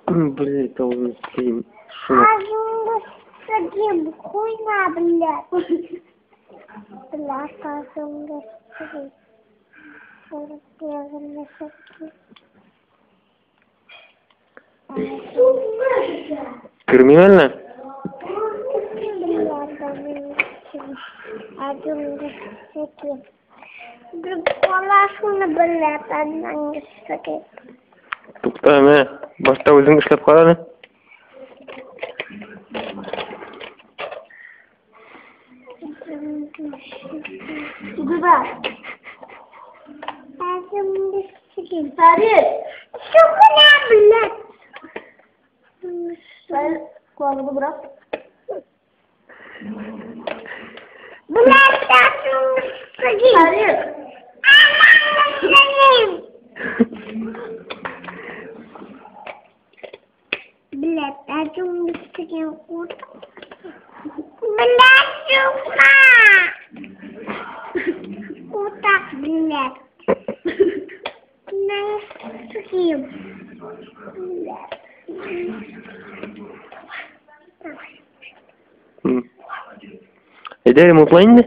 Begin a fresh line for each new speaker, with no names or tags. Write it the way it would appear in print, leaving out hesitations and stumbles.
Блядь, должен стрим. Шо?
Хуйня, блядь. Блядь, азыңды
Криминально? Тукта, мә, башта үзең эшләп кара әле.
Kulağını bırak. Hayır.
Әйдә, ремонтла инде.